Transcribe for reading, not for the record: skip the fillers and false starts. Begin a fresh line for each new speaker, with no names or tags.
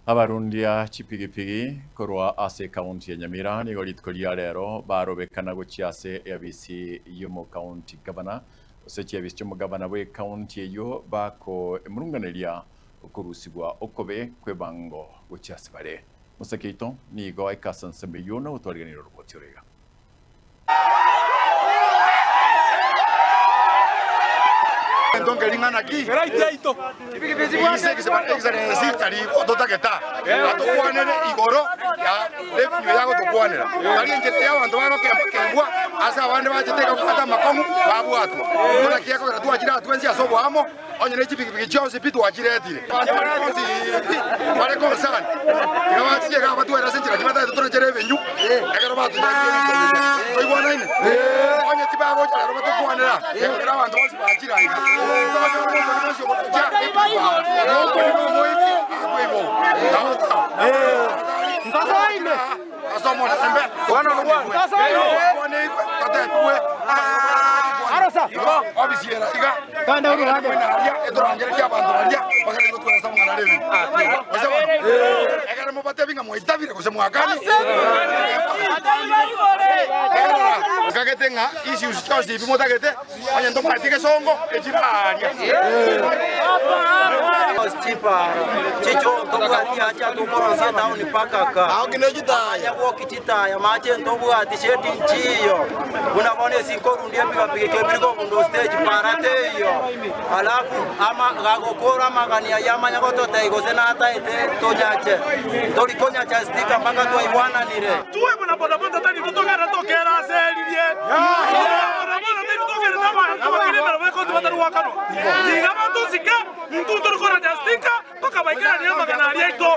Abarundia chipigipigi korwa ase ekaunti ya Nyamira nigo rituko ria rero barobekana gochia ase eabisi y'omokaunti gavana gose chiabisi chi'omogavana bw'ekaunti eyio bakoemurunganeria okorusigwa okobe kw'ebango gochia ase bare. Moseke oito nigo aika ase ensemo eyio na gotwariganera oroboti oro iga.
Egento nkering'ana ki? Totagete atokwanere igoro ya revenue yagotokwanera tari enchera ya abanto bagokemba-kembwa ase abande bachete bakobwata amakong'u babwatwa. Naki ekogera twachire aa twensi ase oboamo. Onye ne chipigipigi chionsi pi twachiretire, abanto baria bonsi pi bare concerned, tiga bachiche iga batwere ase enchera ki batagete torechere ebinywa ekero batonyakirie ebinto biria. Toigwanaine? Onye tibagocha rero batokwanera, ekero abanto bonsi bachire aiga, tokonyora omonto onde bwensi ogotochia epigipigi, okorina omoiti akwe igoro. Sawa sawa? Ase omorembe tokwaneirwe, totebigwe amang'ana obisi ere iga aria etorangererie abanto baria bagere gotweresa amang'ana are ebibe. Gose bono ekero mobatebi ng'a mwaitabire gose mwakani nkagete ng'a issues chionsi ebi motagete Onye ntobwati egesongo, echire aaria.
Chicho ntobwati acha tokorosia etaoni mpaka ka Amanya chitaya mache ntobwati shedi nchiyo buna bono esi nkorundia epigapigi kebiri kobunda stage para teiyo alafu ama gagokora amagani ayio amanya gototebia gose nataete tonyache ntori konyacha stika mpaka twaigwananire.
Tue buna bodaboda tari totogenda tokera ase eririe. Bodaboda tari togenda abanto bakere emeremo ekonti batari goakanwa. Tiga batosike, intwe ntori koracha stika mpaka baikeranie amagena aria aito.